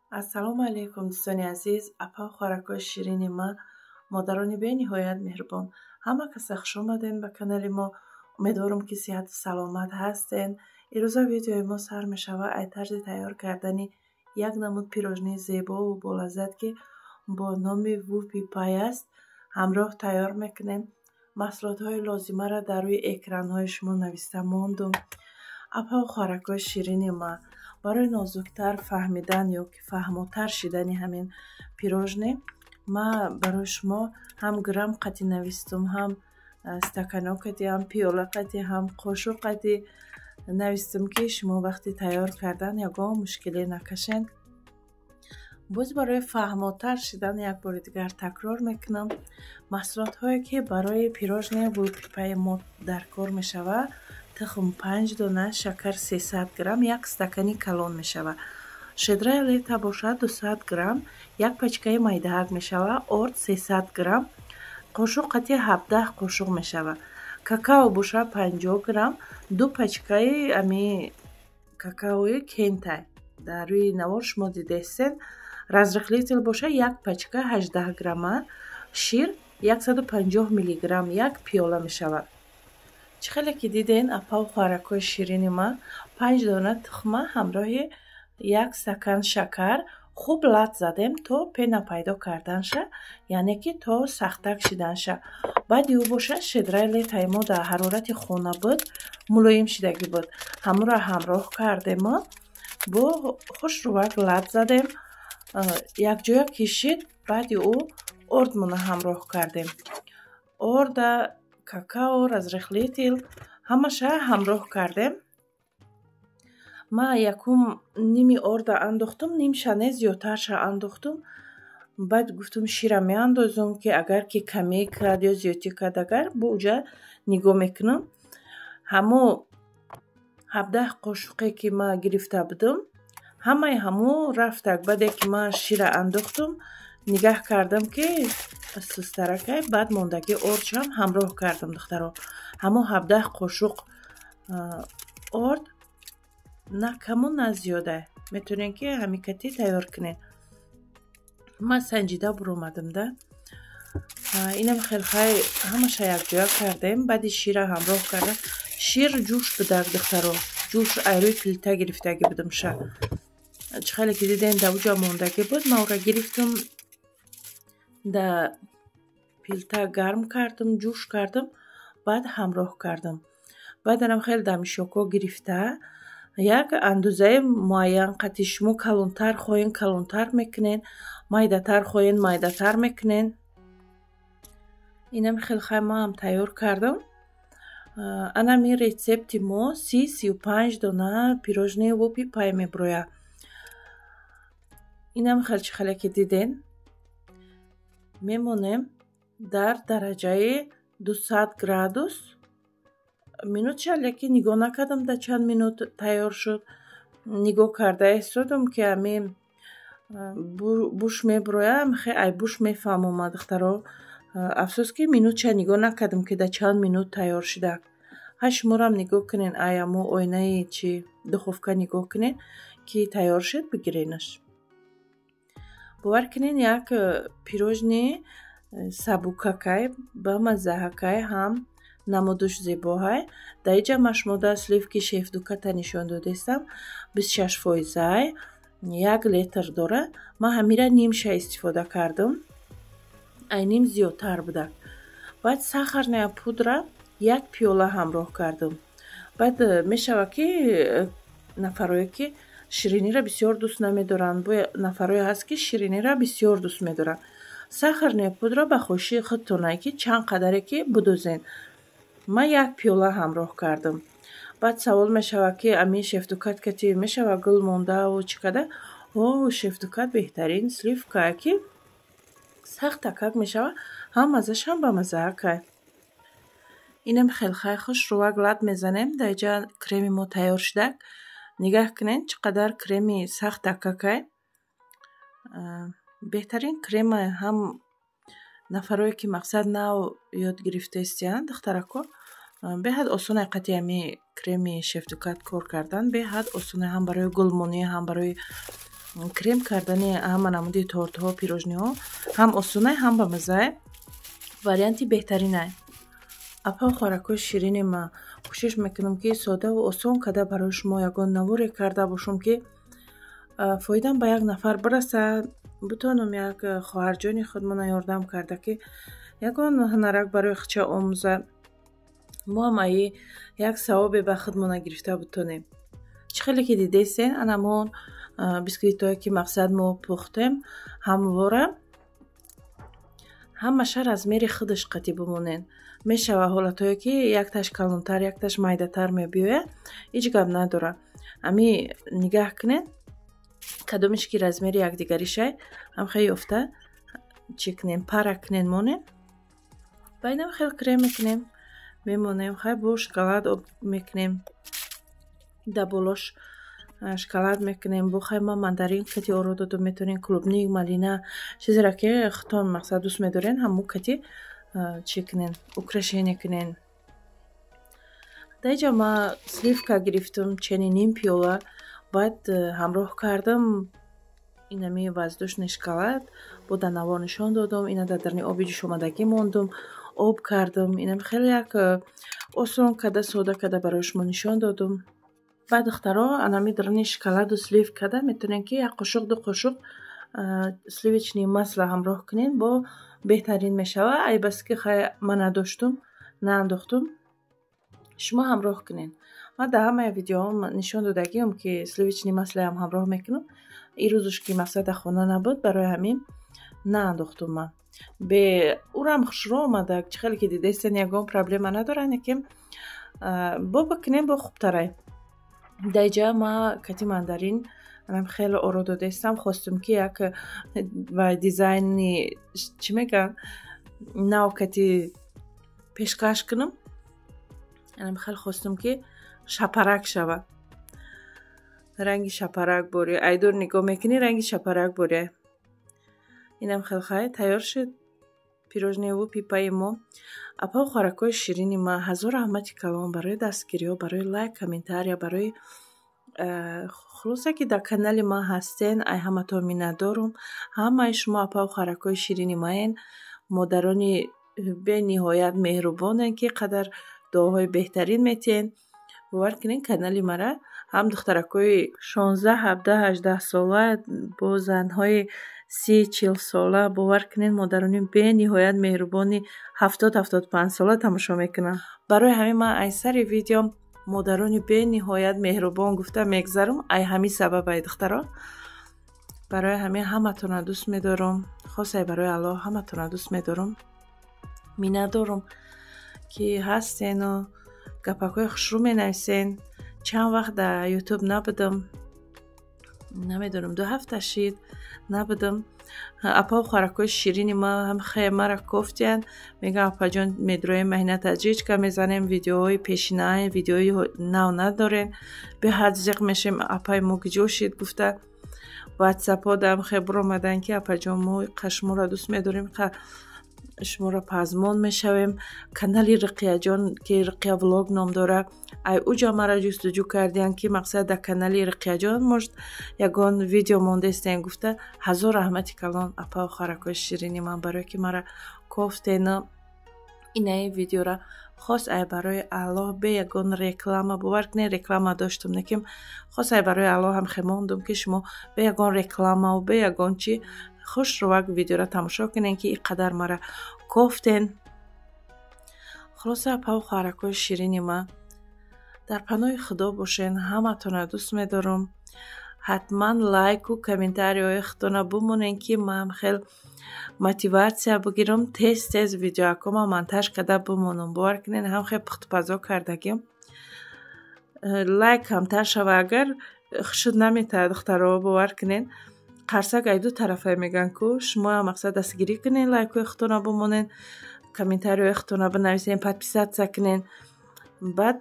Ассалому алайкум, дӯстони азиз, апа, хоҳаракҳои ширини ма, модарони бениҳоят меҳрубон. Ҳама каса хуш омадем ба канали мо. Умедворам, ки сиҳату саломат ҳастен. Ирӯза видеои мо сар мешавад ай тарзи тайёр кардани як намуд пирожнии зебову болаззат, ки бо номи вупи пай аст, ҳамроҳ тайёр мекунем. Маҳсулотҳои лозимаро дар рӯи экранҳои шумо нависта мондум. Апаву хоҳаракҳои ширини ма, барои нозуктар фаҳмидан ё ки фаҳмотар шидани ҳамин пирожне, ма барои шумо ҳам грамм қати навистум, ҳам стакано қати, ҳам пиёла қати, ҳам қошуқ қати навистум, ки шумо вақти тайёр кардан ягон мушкиле накашед. Боз барои фаҳмотар шидан як бори дигар такрор мекунам: маҳсулотҳое, ки барои пирожне вупипаи мо дар кор мешавад: тухм 5 дона, шакар 300 грамм, як стакани калон мешавад, щедрая лето бошад 200 грамм, як пачкаи майдаҳак мешавад, орд 300 грамм, қошуқ қати 17 қошуқ мешавад, какао бошад 50 грамм, ду пачкаи ами какаои Кентай дар рӯи навор шумо дидестен, разрыхлитель бошад як пачка 18 грамма, шир 150 миллиграмм, як пиёла мешавад. Чӣ хеле ки диден, апаву хоҳаракҳои ширини ма, 5 дона тухма ҳамроҳи як стакан шакар хуб лат задем то пена пайдо карданша, яъне ки то сахтак шиданша. Баъди ӯ бошад щедрая летои мо дар ҳарорати хона буд, мулоим шидагӣ буд, ҳамонро ҳамроҳ кардему бо хушрувак лат задем, якҷоя кишид. Баъди ӯ ордмона ҳамроҳ кардем. Орда, какао, разрыхлитель, ҳамаша ҳамроҳ кардем. Ман якум ними орда андохтум, нимша не, зиёдтарша андохтум. Баъд гуфтум, шира меандозум, ки агар ки камӣ кард ё зиёдтӣ кард, агар бо уҷа нигоҳ мекунам. Ҳамо 17 қошуқе, ки ман гирифта будум, ҳамаи ҳамо рафтак. Баъде ки ман шира андохтум, нигаҳ кардам, ки сустаракай, баъд мондагӣ ордшам ҳамроҳ кардам. Духтаро, ҳамо 17 қошуқ орд на каму на зиёда, метавонем, ки ҳамикатӣ тайёр кунем. Ман санҷида буромадам да. Инам хелхай ҳамаша якҷоя кардем. Баъди шира ҳамроҳ кардам, шир ҷӯш будак, духтаро, ҷӯш ай рӯи плита гирифтагӣ будам ша. Чӣ хеле ки дидем, да уҷа мондагӣ буд, ман ӯра гирифтум, да плита гарм кардум, ҷӯш кардум, баъд ҳамроҳ кардум. Баъд анам хеле да мешокҳо гирифта, як андозаи муайян қати, шумо калонтар хоҳен, калонтар мекунен, майдатар хоҳен, майдатар мекунен. Инам хелхай маам тайёр кардам. Анами рецепти мо 30-35 дона пирожные вупи пай меброяд. Инам хел, чӣ хеле ки диден, мемонем дар дараҷаи 200 градус минутша, лекин нигоҳ накардам, дар чанд минут тайёр шуд. Нигоҳ карда истодам, ки ами буш меброям, хе ай буш мефаҳмам, духтаро. Афсӯс, ки минутша нигоҳ накардам, ки дар чанд минут тайёр шуда. Ҳай, шуморам нигоҳ кунен, ай амо оинаи чи духовка нигоҳ кунен, ки тайёр шуд, бигиренаш. Бовар кунен, як пирожни сабукакай, ба маззаҳакай, ҳам намудуш зебоҳай. Дар иҷа ма шумода сливки Шефдуката нишон додестам, 26 фоизай, 1 литр дора. Ман ҳамира нимша истифода кардам, ай ним зиёдтар будак. Баъд сахарная пудра як пиёла ҳамроҳ кардам. Баъд мешавад, ки нафарое, ки ширинира бисёр дӯст намедоранд, бо нафарое ҳаст, ки ширинира бисёр дӯст медоранд. Сахарная пудра ба хоҳиши худтонае, ки чанд қадаре ки будозен. Ман як пиёла ҳамроҳ кардам. Баъд савол мешавад, ки ами Шефдукат кати мешавад гул мондаву чӣ када? О, Шефдукат беҳтарин сливкае, ки сахтакак мешавад, ҳам маззаш, ҳам ба маззаакай. Инам хелхай хушрувак лат мезанем. Дар иҷа креми мо тайёр шудак. Нигаҳ кунед, чӣ қадар креми сахтакакай. Беҳтарин крема, ҳам нафарое, ки мақсад нав ёд гирифтаистиянд, духтарако, беҳад осоне қати ами креми Шефдукат кор кардан, беҳад осоне, ҳам барои гулмонӣ, ҳам барои Крем кардани ҳама намуди тортҳо, пирожниҳо ҳам осонай, ҳам ба маззае, варианти беҳтаринай. Апа, хоҳаракҳои ширини ма, кӯшиш мекунам, ки содаву осон карда барои шумо ягон наворе карда бошам, ки фоидам ба як нафар бирасад, бутонам як хоҳарҷони худмона ёрдам карда, ки ягон ҳунарак барои худша омӯза, мо ҳам аи як савобе ба худмона гирифта бутонем. Чӣ хеле ки дидесен, анамон бисквитое, ки мақсад мо пухтем, ҳамвора ҳамаша размери худаш қатӣ бимонен. Мешава ҳолатҳое, ки якташ калонтар, якташ майдатар мебиёяд, ҳеҷ гап надорад. Ами нигаҳ кунед, кадомиш ки размери якдигаришай, ҳам хел ёфта чӣ кунем, пара кунен, монем. Ба инам хел крем мекунем, мемонем. Хай, бо шоколад об мекунем, да болош шоколад мекунем. Бо хай ма мандарин кати оро додум, метавонем клубник, малина, чизеро, ки худтон мақсад дӯст медорен, ҳамун кати чӣ кунен, украшение кунен. Дар инҷа ма сливка гирифтум, чени ним пиёла, баъд ҳамроҳ кардам инами воздушный шоколад. Бо дар навор нишон додум, ина дар даруни оби ҷӯшомадагӣ мондум, об кардам. Инам хеле як осон карда, сода карда барои шумо нишон додум. Баъд, духтаро, анами даруни шоколаду сливкада метавонем, ки як қошуқ, 2 қошуқ сливочный масло ҳамроҳ кунем, бо беҳтарин мешавад. Ай бас ки хай ман надоштум, наандохтум, шумо ҳамроҳ кунед. Ман дар ҳамаи видеоҳом нишон додагиам, ки сливочный маслоам ҳамроҳ мекунам. Ирӯзуш ки мақсад дар хона набуд, барои ҳамин наандохтум ман. Бе урам хушрӯ омада, чӣ хеле ки дидестен, ягон проблема надорад, лекин бо бикунем, бо хубтарай. Дар инҷа ма кати мандарин анам хеле оро додаистам. Хостум, ки як ба дизайни, чӣ мегӯянд, нав кати пешкаш кунам. Анам хеле хостум, ки шапарак шавад, ранги шапарак бори. Айдур нигоҳ мекунӣ, ранги шапарак бори. Инам хел хай тайёр шуд пирожневу пипаи мо. Апа, хоҳаракҳои ширини ман, ҳазор раҳмати калон барои дастгириҳо, барои лайк, комментария, барои хулоса, ки дар канали ман ҳастен. Ай ҳаматон миннатдорум. Ҳамаи шумо апау хоҳаракҳои ширини маен, модарони бениҳоят меҳрубонен, ки қадар дуоҳои беҳтарин метиҳен. Бовар кунед, канали мара ҳам духтаракҳои 16, 17, 18 сола, бо занҳои 30, 40 сола, бовар кунед, модарони бениҳоят меҳрубони 70, 75 сола тамошо мекунанд. Барои ҳамин ман ай сари видео модарони бениҳоят меҳрубон гуфта мегзарам. Ай ҳамин сабаб, ай духтаро. Барои ҳамин ҳаматонро дӯст медорам, хосай барои Аллоҳ ҳаматонро дӯст медорам. Миннатдорум, ки ҳастену гапакҳои хушрӯ менависен. Чанд вақт дар Ютуб набудам, намедонам, 2 ҳафта шид, набудам. Апау хоҳаракҳои ширини ма ҳам хе мара кофтиянд, мегӯям: «Апаҷон, медроем, маҳина таҷичка мезанем, видеоҳои пешинаи, видеои нав надорем, беҳад зиқ мешем, апаи мо киҷо шид?» гуфта, ватсапҳо дам хе биромаданд, ки апаҷон, мо қа шуморо дӯст медорем, қа шуморо пазмон мешавем. Канали Риқияҷон, ки Риқия Влог ном дорад, ай уҷа мара ҷустуҷӯ кардиянд, ки мақсад дар канали Риқияҷон может ягон видео мондаистен гуфта. Ҳазор раҳмати калон, апау хоҳаракҳои ширини ман, барое ки мара кофтену инаи видеора хос ай барои Аллоҳ, бе ягон реклама. Бовар кунед, реклама доштум, лекин хос ай барои Аллоҳ ҳам хемондум, ки шумо бе ягон рекламаву бе ягон чӣ хушрӯвак видеора тамошо кунед, ки ин қадар мара кофтен. Хулоса, апау хоҳаракҳои ширини ман, дар паноҳи Худо бошен. Ҳаматонро дӯст медорам. Ҳатман лайку комментарияҳои худтонро бимонед, ки ман хел мотиватсия бигирам, тез тез видеоакома монтаж карда бимонам. Бовар кунед, ҳам хел пухтупазо кардагим, лайк камтар шава агар, хушуд наметавад, духтаро. Бовар кунед, қарсак ай ду тарафае мегӯянд ку. Шумоам мақсад дастгирӣ кунед, лайкҳои худтонро бимонед, комментарияҳои худтонро бинависед, подписаться кунед. Баъд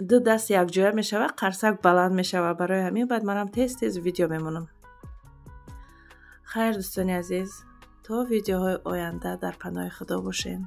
ду даст якҷоя мешавад, қарсак баланд мешавад. Барои ҳамин баъд манам тез тез видео мемонам. Хайр, дӯстони азиз, то видеоҳои оянда дар паноҳи Худо бошед.